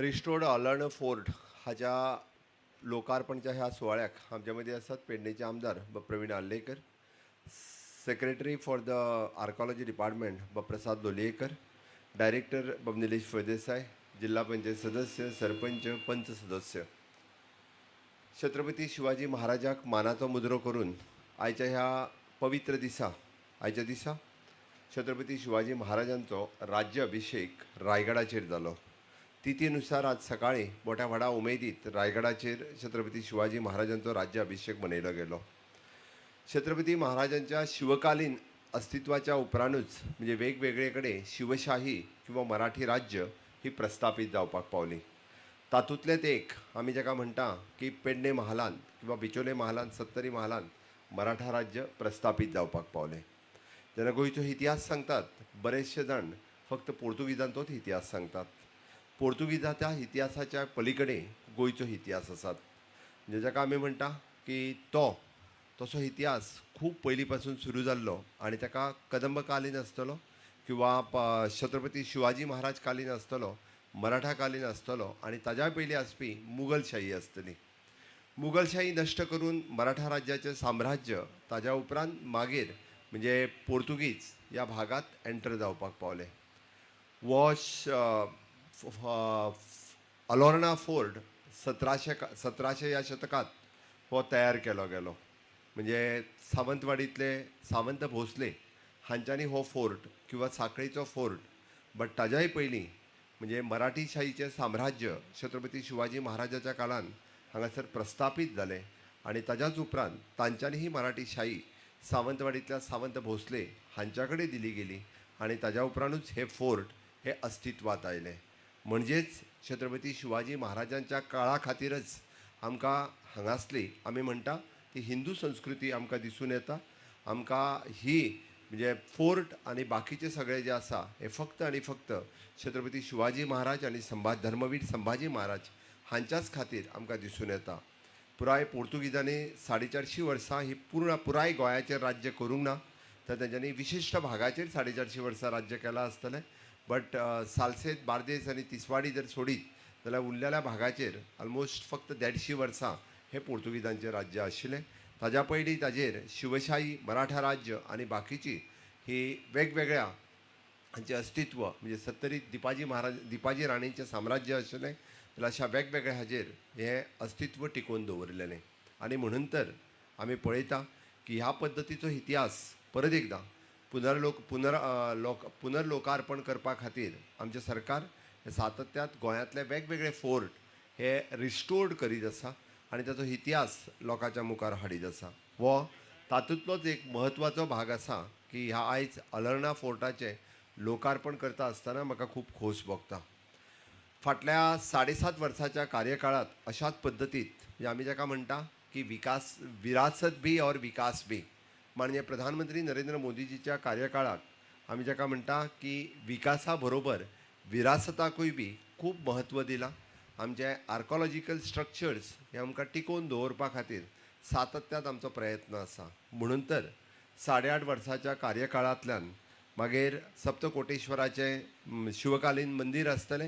Restored अलोर्णा fort हाच्या लोकार्पणच्या ह्या सुवाळ्याक आमच्या मदीं आसात पेडणेचे आमदार Praveen Arlekar, secretary for the archaeology department Prasad Lolayekar, director Nilesh Phaldesai, जिल्हा पंचायत सदस्य, सरपंच, पंच सदस्य. छत्रपती शिवाजी महाराजाक मानाचो मुजरो करून आयच्या ह्या पवित्र दिसा, आयच्या दिसा छत्रपती शिवाजी महाराजांचो राज्य अभिशेक रायगडाचेर जालो. तिथीनुसार आज सकाळी मोठ्या व्हडा उमेदीत रायगडाचेर छत्रपती शिवाजी महाराजांचो राज्य अभिशेक मनयलो गेलो. छत्रपती महाराजांच्या शिवकालीन अस्तित्वाच्या उपरांतूच म्हणजे वेगवेगळे कडेन शिवशाही किंवा मराठी राज्य ही प्रस्थापीत जावपाक पावली. तातूंतलेंच एक आमी जाका म्हणटा की पेडणे महालांत किंवा बिचोले महालांत, सत्तरी महालांत मराठा राज्य प्रस्थापीत जावपाक पावलें. जेन्ना गोंयचो इतिहास सांगतात, बरेचशे जाण फक्त पोर्तुगिजांचोच इतिहास सांगतात. पोर्तुगिजाच्या इतिहासाच्या पलीकडे गोंयचो इतिहास आसात, म्हणजे जाका आमी म्हणटा की तो तसो इतिहास खूब पयलीं पासून सुरू जाल्लो आनी ताका कदंबकालीन आसतलो किंवा छत्रपती शिवाजी महाराज कालीन आसतलो, मराठा कालीन आसतलो आनी ताज्या पयलीं आसपी मुगलशाही आसतली. मुगलशाही नश्ट करून मराठा राज्याचें साम्राज्य ताज्या उपरांत मागीर म्हणजे पोर्तुगीज ह्या भागांत एंटर जावपाक पावले. वॉश अलोर्णा फोर्ट 1700 ह्या शतकांत हो तयार केलो गेलो. म्हणजे सावंतवाडींतले सावंत भोसले हांच्यांनी हो फोर्ट किंवा साखळीचो फोर्ट, बट ताज्याय पयलीं म्हणजे मराठीशाहीचें साम्राज्य छत्रपती शिवाजी महाराजाच्या काळान हांगासर प्रस्थापीत जालें आनी ताज्याच उपरांत तांच्यांनी ही मराठीशाही सावंतवाडींतल्या सावंत भोसले हांच्या कडेन दिली गेली आनी ताज्या उपरांतूच हे फोर्ट हे अस्तित्वांत आयले. म्हणजेच छत्रपती शिवाजी महाराजांच्या काळा खातीरच आमकां हांगासली आमी म्हणटा ती हिंदू संस्कृती आमकां दिसून येता. आमकां ही म्हणजे फोर्ट आनी बाकीचे सगळे जे आसा हे फक्त आनी फक्त छत्रपती शिवाजी महाराज आनी धर्मवीर संभाजी महाराज हांच्याच खातीर आमकां दिसून येता. पुराय पोर्तुगिजांनी 450 वर्सां ही पूर्ण पुराय गोंयाचेर राज्य करूंक ना, तर तेंच्यांनी विशिश्ट भागाचेर 450 वर्सां राज्य केलां आसतलें. बट सालसेत, बार्देस आनी तिसवाडी जर सोडीत जाल्यार उरलेल्या भागाचेर ऑलमोस्ट फक्त 150 वर्सां हें पोर्तुगिजांचें राज्य आशिल्लें. ताज्या पयलीं ताजेर शिवशाही, मराठा राज्य आनी बाकीची ही वेगवेगळ्या हांचें अस्तित्व म्हणजे सत्तरीत दिपाजी महाराज, दिपाजी राणीचें साम्राज्य आशिल्लें, जाल्यार अशा वेगवेगळ्या हाजेर हें अस्तित्व टिकोवन दवरिल्लें. आनी म्हणून तर आमी पळयता की ह्या पद्दतीचो इतिहास परत एकदां पुनर्लोक पुनर लोक पुनर्लोकार्पण करपा खातीर आमचें सरकार हे सातत्यांत गोंयांतले वेगवेगळे फोर्ट हे रिस्टोर्ड करीत आसा आनी ताचो इतिहास लोकांच्या मुखार हाडीत आसा. हो तातूंतलोच एक म्हत्वाचो भाग आसा की ह्या आयज अलोर्णा फोर्टाचें लोकार्पण करता आसतना म्हाका खूब खोस भोगता. फाटल्या 7.5 वर्साच्या कार्यकाळांत अशाच पद्दतीत म्हणजे आमी जाका म्हणटा की विकास, विरासत बी और विकास बी, माननीय प्रधानमंत्री नरेंद्र मोदीजीच्या कार्यकाळात आमी जाका म्हणटा की विकासा बरोबर विरासताकूय बी खूब म्हत्व दिलां. आमचे आर्कोलॉजिकल स्ट्रक्चर्स हे आमकां टिकोवन दवरपा खातीर सातत्यात आमचो प्रयत्न आसा. म्हणून तर 8.5 वर्साच्या कार्यकाळांतल्यान मागीर सप्तकोटेश्वराचें शिवकालीन मंदीर आसतलें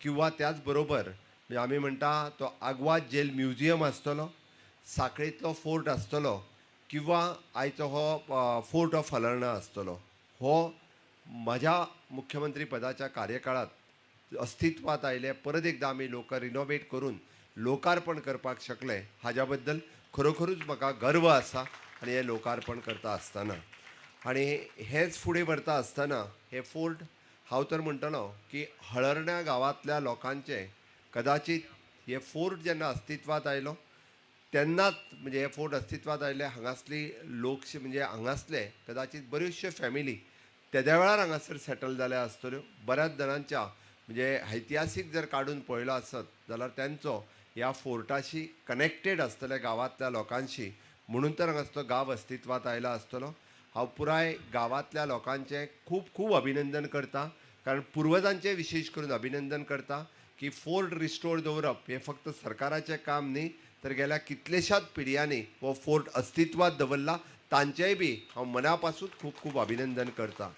किंवा त्याच बरोबर म्हणजे आमी म्हणटा तो आगवाद जेल म्युझियम आसतलो, साखळेंतलो फोर्ट आसतलो किंवा आयचो हो फोर्ट ऑफ अलोर्णा आसतलो. हो म्हज्या मुख्यमंत्री पदाच्या कार्यकाळांत अस्तित्वांत आयले. परत एकदां आमी लोक रिनोवेट करून लोकार्पण करपाक शकले हाज्या बद्दल खरोखरूच म्हाका गर्व आसा. आनी हें लोकार्पण करता आसतना आनी हेंच फुडें व्हरता आसतना हे फोर्ट हांव तर म्हणटलो की हळर्ण्या गांवांतल्या लोकांचें कदाचीत हे फोर्ट जेन्ना अस्तित्वांत आयलो तेन्नाच म्हणजे हे फोर्ट अस्तित्वांत आयले हांगासली लोकशे म्हणजे हांगासले कदाचीत बऱ्योचश्यो फॅमिली तेद्या वेळार हांगासर सेटल जाल्या आसतल्यो. बऱ्याच जाणांच्या म्हणजे ऐतिहासीक जर काडून पळयलो आसत जाल्यार तेंचो ह्या फोर्टाशी कनेक्टेड आसतले गांवांतल्या लोकांशी, म्हणून तर हांगासलो गांव अस्तित्वांत आयला आसतलो. हांव पुराय गांवांतल्या लोकांचें खूब खूब अभिनंदन करता, कारण पुर्वजांचें विशेश करून अभिनंदन करता की फोर्ट रिस्टोर दवरप हें फक्त सरकाराचें काम न्ही, तर गेल्या कितलेशाच पिढयांनी हो फोर्ट अस्तित्वांत दवरला, तांचेय बी हांव मना पासून खूब खूब अभिनंदन करता.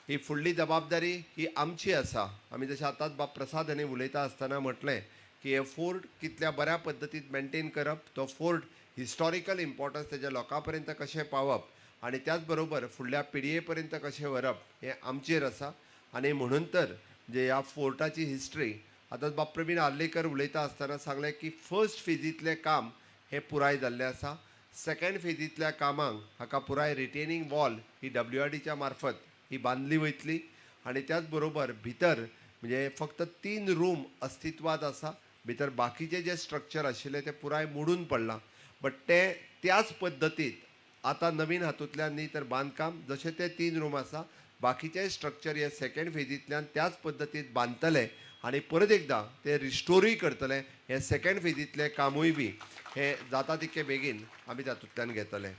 ही फुडली जबाबदारी ही आमची आसा. आमी जशें आतांच बाब प्रसाद हांणी उलयता आसतना म्हटलें की हे फोर्ट कितल्या बऱ्या पद्दतीन मेंटेन करप, तो फोर्ट हिस्टॉरिकल इम्पॉर्टन्स तेज्या लोकां पर्यंत कशें पावप आनी त्याच बरोबर फुडल्या पिळये पर्यंत कशें व्हरप हें आमचेर आसा. आनी म्हणून तर जे ह्या फोर्टाची हिस्ट्री आतां बाब प्रवीण आर्लेकर उलयता आसतना सांगलें की फर्स्ट फेजींतलें काम हें पुराय जाल्लें आसा. सेकंड फेजींतल्या कामांक हाका पुराय रिटेनिंग वॉल ही डब्ल्यू आर डीच्या मार्फत ही बांदली वयतली आनी त्याच बरोबर भितर म्हणजे फक्त 3 रूम अस्तित्वात आसा. भितर बाकीचे जे स्ट्रक्चर आशिल्लें तें पुराय मोडून पडलां, बट तें त्याच पद्दतीत आतां नवीन हातूंतल्यान न्ही तर बांदकाम जशें ते 3 रूम आसा, बाकीचे स्ट्रक्चर हे सेकंड फेजींतल्यान त्याच पद्दतीत बांदतले आनी परत एकदां ते रिस्टोरूय करतले. हे सेकंड फेजींतलें कामूय बी हें जाता तितके बेगीन आमी तातूंतल्यान घेतले.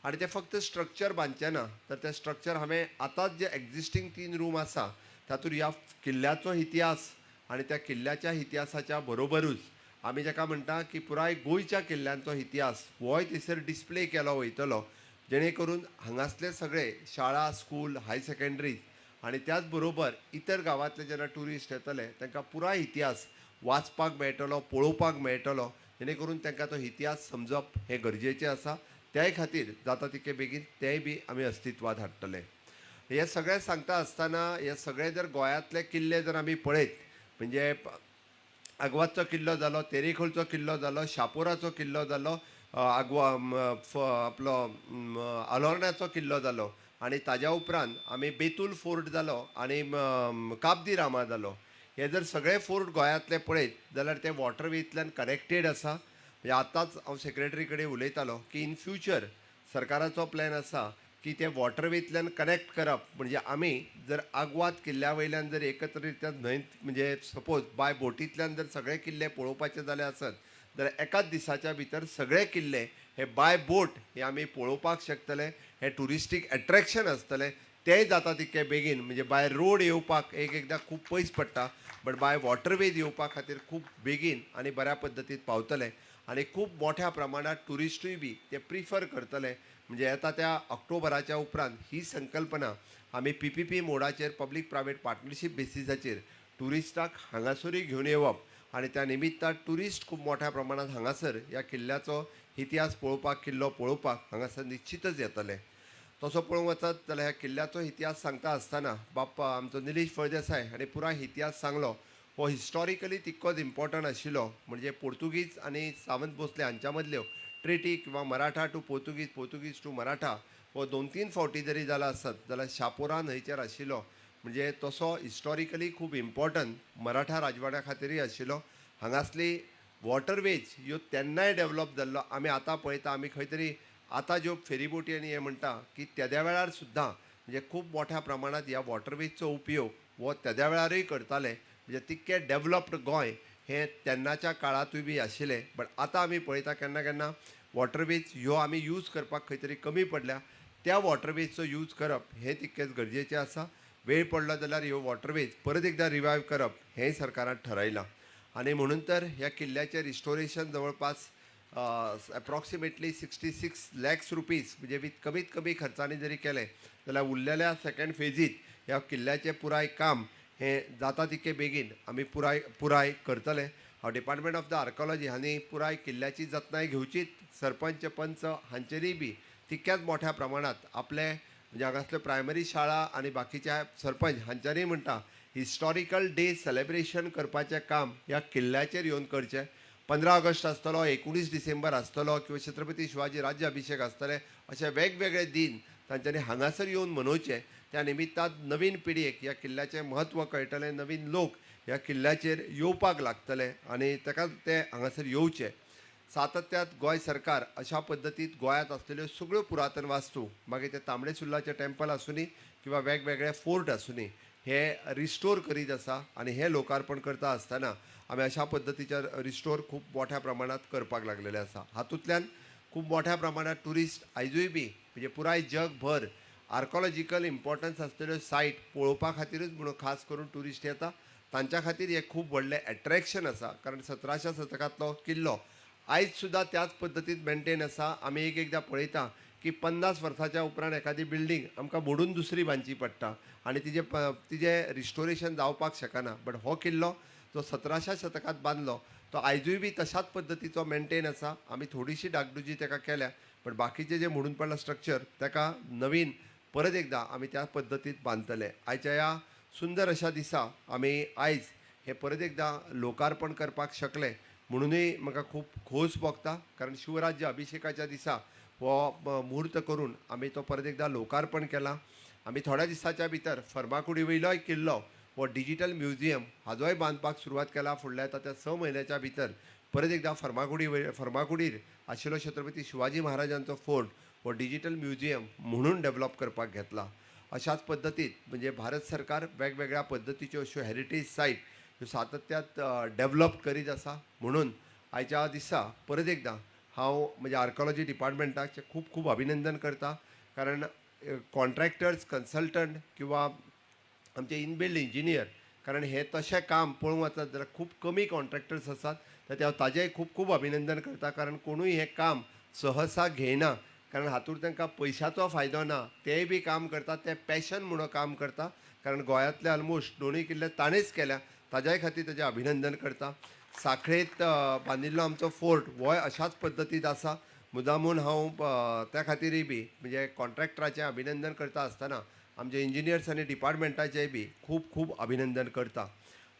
आनी तें फक्त स्ट्रक्चर बांदचें ना तर तें स्ट्रक्चर हांवें आतांच जे एग्जिस्टींग 3 रूम आसा तातूंत ह्या किल्ल्याचो इतिहास आनी त्या किल्ल्याच्या इतिहासाच्या बरोबरूच आमी जाका म्हणटा की पुराय गोंयच्या किल्ल्यांचो इतिहास होय थंयसर डिस्प्ले केलो वयतलो, जेणे करून हांगासले सगळे शाळा, स्कूल, हाय सेकेंडरीज आनी त्याच बरोबर इतर गांवांतले जेन्ना ट्युरिस्ट येतले तांकां पुराय इतिहास वाचपाक मेळटलो, पळोवपाक मेळटलो, जेणे करून तांकां तो इतिहास समजप हें गरजेचें आसा. त्याय खातीर जाता तितके बेगीन तेंय बी आमी अस्तित्वात हाडटले. हें सगळें सांगता आसतना हे सगळे जर गोंयांतले किल्ले जर आमी पळयत म्हणजे आगवादचो किल्लो जालो, तेरेखोलचो किल्लो जालो, शापोराचो किल्लो जालो, आगवा आपलो आलोरण्याचो किल्लो जालो आनी ताज्या उपरांत आमी बेतूल फोर्ट जालो आनी काब दे रामा जालो. हे जर सगळे फोर्ट गोंयांतले पळयत जाल्यार ते वॉटरवेंतल्यान कनेक्टेड आसा. म्हणजे आतांच हांव सेक्रेटरी कडेन उलयतालो की इन फ्युचर सरकाराचो प्लॅन आसा की ते वॉटरवेंतल्यान कनेक्ट करप, म्हणजे आमी जर आगवाद किल्ल्या वयल्यान जर एकत्रित्या न्हंयत म्हणजे सपोज बाय बोटींतल्यान जर सगळे किल्ले पळोवपाचे जाले आसत जाल्यार एकाच दिसाच्या भितर सगळे किल्ले हे बाय बोट हे आमी पळोवपाक शकतले. हे ट्युरिस्टीक एट्रॅक्शन आसतलें. तेंय जाता तितके बेगीन, म्हणजे बाय रोड येवपाक एक एकदां खूब पयस पडटा, बट बाय वॉटरवेज येवपा खातीर खूब बेगीन आनी बऱ्या पद्दतीन पावतले आनी खूब मोठ्या प्रमाणात ट्युरिस्टूय बी ते प्रिफर करतले. म्हणजे येता त्या ऑक्टोबराच्या उपरांत ही संकल्पना आमी पीपीपी मोडाचेर, पब्लीक प्रायवेट पार्टनरशीप बेसिसाचेर ट्युरिस्टाक हांगासरूय घेवन येवप आनी त्या निमित्तान ट्युरिस्ट खूब मोठ्या प्रमाणात हांगासर ह्या किल्ल्याचो इतिहास पळोवपाक, किल्लो पळोवपाक हांगासर निश्चितच येतले. तसो पळोवंक वचत जाल्यार ह्या किल्ल्याचो इतिहास सांगता आसतना बाप्पा आमचो निलेश फळदेसाय हाणें पुराय इतिहास सांगलो. हो हिस्टॉरिकली तितकोच इम्पॉर्टंट आशिल्लो, म्हणजे पोर्तुगीज आनी सावंत भोसले हांच्या मदल्यो ट्रिटी किंवा मराठा टू पोर्तुगीज, पोर्तुगीज टू मराठा हो 2-3 फावटी जरी जाला आसत जाल्यार शापोरा न्हंयचेर आशिल्लो, म्हणजे तसो हिस्टॉरिकली खूब इम्पॉर्टंट मराठा राजवाड्या खातीरय आशिल्लो. हांगासली वॉटरवेज ह्यो तेन्नाय डेवलप जाल्लो. आमी आतां पळयता, आमी खंय तरी आतां ज्यो फेरीबोटी आनी हें म्हणटा की तेद्या वेळार सुद्दां म्हणजे खूब मोठ्या प्रमाणात ह्या वॉटरवेजचो उपयोग हो तेद्या वेळारूय करताले. म्हणजे तितकें डेवलप्ड गोंय हें तेन्नाच्या काळांतूय बी आशिल्लें. बट आतां आमी पळयता केन्ना केन्ना वॉटरवेज ह्यो आमी यूज करपाक खंय तरी कमी पडल्या. त्या वॉटरवेजचो यूज करप हें तितकेंच गरजेचें आसा. वेळ पडलो जाल्यार ह्यो वॉटरवेज परत एकदां रिवायव करप हेंय सरकारान ठरयलां. आनी म्हणून तर ह्या किल्ल्याचें रिस्टोरेशन जवळपास एप्रॉक्सिमेटली 66 लॅक्स रुपीज, म्हणजे विथ कमीत कमी खर्चांनी जरी केलें जाल्यार उरलेल्या सेकंड फेजीत ह्या किल्ल्याचें पुराय काम हें जाता तितके बेगीन आमी पुराय पुराय करतले. हांव डिपार्टमेंट ऑफ the archaeology हांणी पुराय किल्ल्याची जतनाय घेवचीच, सरपंच पंच हांचेरूय बी तितक्याच मोठ्या प्रमाणात आपले म्हणजे हांगासल्यो प्रायमरी शाळा आनी बाकीच्या सरपंच हांच्यांनी म्हणटा हिस्टॉरिकल डे सेलेब्रेशन करपाचें काम ह्या किल्ल्याचेर येवन करचें. 15 ऑगस्ट आसतलो, 19 डिसेंबर आसतलो किंवा छत्रपती शिवाजी राज्य अभिषेक आसतले, अशे वेगवेगळे दिन तांच्यांनी हांगासर येवन मनोवचे. त्या निमित्तान नवीन पिळगेक ह्या किल्ल्याचें म्हत्व कळटलें, नवीन लोक ह्या किल्ल्याचेर येवपाक लागतले आनी ताका ते हांगासर येवचे. सातत्यात गोंय सरकार अशा पद्दतीत गोंयांत आसलेल्यो सगळ्यो पुरातन वास्तू, मागीर ते तांबडे सुर्लाचें टेम्पल आसुनी किंवा वेगवेगळे फोर्ट आसुनी, हे रिस्टोर करीत आसा. आनी हें लोकार्पण करता आसतना आमी अशा पद्दतीचे रिस्टोर खूब मोठ्या प्रमाणात करपाक लागलेले आसा. हातूंतल्यान खूब मोठ्या प्रमाणात ट्युरिस्ट आयजूय बी म्हणजे पुराय जगभर आर्कोलॉजिकल इम्पॉर्टन्स आसलेल्यो सायट पळोवपा खातीरूच म्हणून खास करून ट्युरिस्ट येता. तांच्या खातीर हें खूब व्हडलें एट्रॅक्शन आसा, कारण 17श्या शतकांतलो किल्लो आयज सुद्दां त्याच पद्दतीन मेंटेन आसा. आमी एक एकदां पळयता की की 50 वर्साच्या उपरांत एखादी बिल्डींग आमकां मोडून दुसरी बांदची पडटा आनी तिजें रिस्टोरेशन जावपाक शकना. बट हो किल्लो जो 17व्या शतकांत बांदलो तो आयजूय बी तशाच पद्दतीचो मेंटेन आसा. आमी थोडीशी डागडुजी ताका केल्या, बट बाकीचें जें मोडून पडलां स्ट्रक्चर ताका नवीन परत एकदां आमी त्या पद्दतीत बांदतले. आयच्या ह्या सुंदर अशा दिसा आमी आयज हें परत एकदां लोकार्पण करपाक शकले म्हणूनय म्हाका खूब खोस भोगता, कारण शिवराज्य अभिषेकाच्या दिसा हो म्हूर्त करून आमी तो परत एकदां लोकार्पण केला. आमी थोड्या दिसाच्या भितर फर्मागुडी वयलोय किल्लो हो डिजीटल म्युझियम हाजोय बांदपाक सुरवात केला. फुडल्या येता त्या 6 म्हयन्याच्या भितर परत एकदां फर्मागुडीर आशिल्लो छत्रपती शिवाजी महाराजांचो फोर्ट हो डिजीटल म्युझियम म्हणून डेवलप करपाक घेतला. अशाच पद्दतीत म्हणजे भारत सरकार वेगवेगळ्या पद्दतीच्यो अश्यो हेरिटेज सायट ह्यो सातत्यात डेवलप करीत आसा. म्हणून आयच्या दिसा परत एकदां हांव म्हणजे आर्कोलॉजी डिपार्टमेंटाचें खूब खूब अभिनंदन करता, कारण कॉन्ट्रॅक्टर्स, कन्सल्टंट किंवा आमचे इनबिल्ड इंजिनियर, कारण हे तशें काम पळोवंक वचत जाल्यार खूब कमी कॉन्ट्रॅक्टर्स आसात, तर हांव ताजेंय खूब खूब अभिनंदन करता, कारण कोणूय हें काम सहसा घेयना, कारण हातूंत तांकां पयशाचो फायदो ना, तेय बी काम करतात, ते पॅशन म्हणून काम करता, कारण गोंयांतले ऑलमोस्ट दोनूय किल्ले ताणेंच केल्या, ताज्याय खातीर ताजें अभिनंदन करता. साखळेंत बांदिल्लो आमचो फोर्ट होय अशाच पद्दतींत आसा. मुद्दामून हांव त्या खातीरय बी म्हणजे कॉन्ट्रॅक्टराचें अभिनंदन करता आसतना आमचे इंजिनियर्स आनी डिपार्टमेंटाचेंय बी खूब खूब अभिनंदन करता.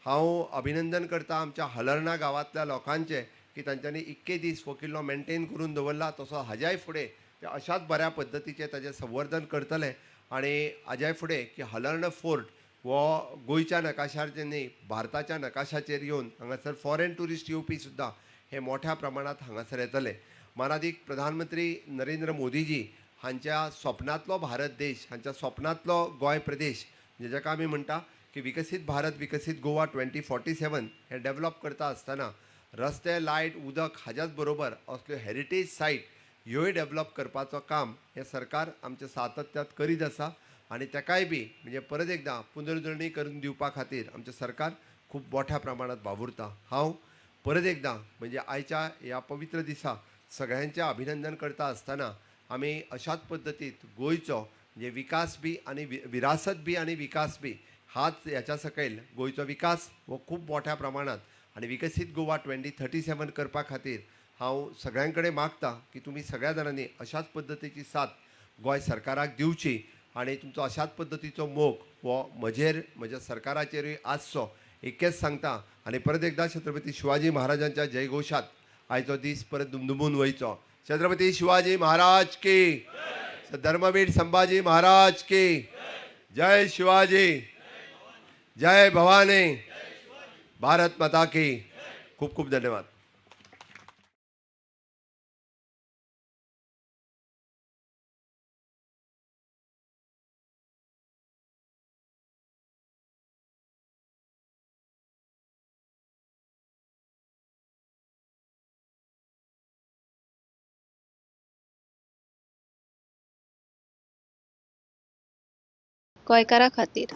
हांव अभिनंदन करता आमच्या हलर्णा गांवांतल्या लोकांचें की तांच्यांनी इतके दीस हो किल्लो मेंटेन करून दवरला, तसो हाज्याय फुडें ते अशाच बऱ्या पद्दतीचें ताजें संवर्धन करतले आनी हाज्याय फुडें की हलर्ण फोर्ट हो गोंयच्या नकाशाचेर न्ही भारताच्या नकाशाचेर येवन हांगासर फॉरेन ट्युरिस्ट येवपी सुद्दां हे मोठ्या प्रमाणांत हांगासर येतले. मानादीक प्रधानमंत्री नरेंद्र मोदीजी हांच्या स्वप्नांतलो भारत देश, हांच्या स्वप्नांतलो गोंय प्रदेश, म्हणजे जाका आमी म्हणटा की विकसीत भारत विकसीत गोवा 2047 हे डेवलप करता आसतना रस्ते, लायट, उदक हाज्याच बरोबर असल्यो हेरिटेज सायट ह्योय डेवलप करपाचो काम हें सरकार आमचें सातत्यात करीत आसा आनी ताकाय बी म्हणजे परत एकदां पुनर्जोडणी करून दिवपा खातीर आमचें सरकार खूब मोठ्या प्रमाणांत वावुरता. हांव परत एकदां म्हणजे आयच्या ह्या पवित्र दिसा सगळ्यांचें अभिनंदन करता आसतना आमी अशाच पद्दतीत गोंयचो म्हणजे विकास बी आनी विरासत बी आनी विकास बी हाच ह्याच्या सकयल गोंयचो विकास हो खूब मोठ्या प्रमाणांत आनी विकसीत गोवा 2037 करपा खातीर हांव सगळ्यां कडेन मागता की तुमी सगळ्या जाणांनी अशाच पद्दतीची साथ गोंय सरकाराक दिवची आनी तुमचो अशाच पद्दतीचो मोग हो म्हजेर, म्हज्या सरकाराचेरूय आसचो इतकेंच सांगता. आनी परत एकदां छत्रपती शिवाजी महाराजांच्या जयघोशात आयचो दीस परत दुमदुमून वयचो. छत्रपती शिवाजी महाराज की, धर्मवीर संभाजी महाराज की जय. शिवाजी जय, भवानी, भारत माता की. खूब खूब धन्यवाद. गोंयकारा खातीर.